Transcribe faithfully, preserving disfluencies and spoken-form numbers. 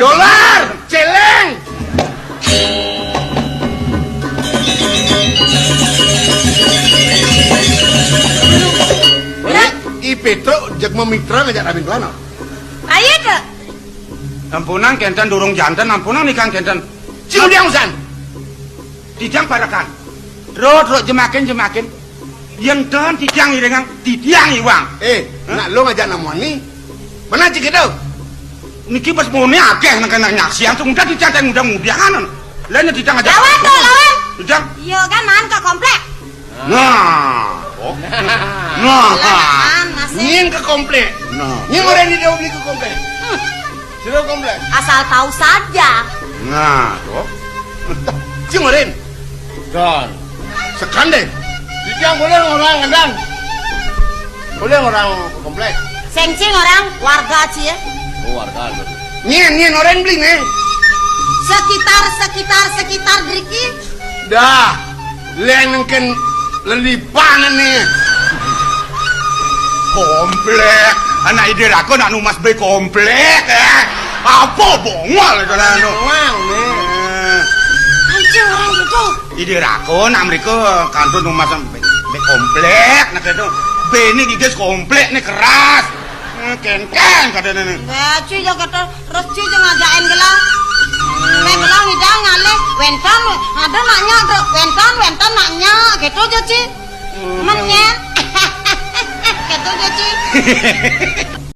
Dolar, celeng. Ini I Petruk jeg mamitra ngajak rabi kelana. Ayo, Cek. Ampunang kenten durung janten, ampunang nikang kenten. Cing udiang usan. Tijang parekan. Rot, rot, jemakin, jemakin. Yen ten tijang irengang, tijang iwang. Eh, hah? Nak lo ngajak namoni. Mana cik itu? Niki bes moni akeh nang kena nyaksian tuh, udah tijang, udah mudiahan. Lainnya tijang aja. Lawan tuh, lawan. Tijang. Iya kan, man ke komplek. Nah. Oh. Nah. Lawan, masih. Nyin ke komplek. Nah. Nyin orang di beli ke komplek. Hmm. Sira komplek. Asal tahu saja. Nah, tuh. Sing oren. Dan. Sekan deh. Dijang boleh orang ngendang. Boleh orang komplek. Sing sing orang warga sih ya. Oh, warga. Nyen, nyen oren beli nih. Sekitar, sekitar, sekitar driki. Dah, leng nengken lelipan nih. Komplek, anak ide rako nak numas be komplek, eh. Apa bongol itu lah, no? Emang, nih. Eh. Anjing orang itu. Ide rako nak mereka kantor numas be, be komplek, nak itu. Be ini dides komplek nih keras. Eh, ken-ken kadene nih. Bacu ya kata Terus Ci ngajakin gelang. Mek gelang idang ngalih, wénten, ada nak nyak, Dok. Wénten, wénten nak nyak, gitu aja, Ci. Menyen. Gitu aja, Ci.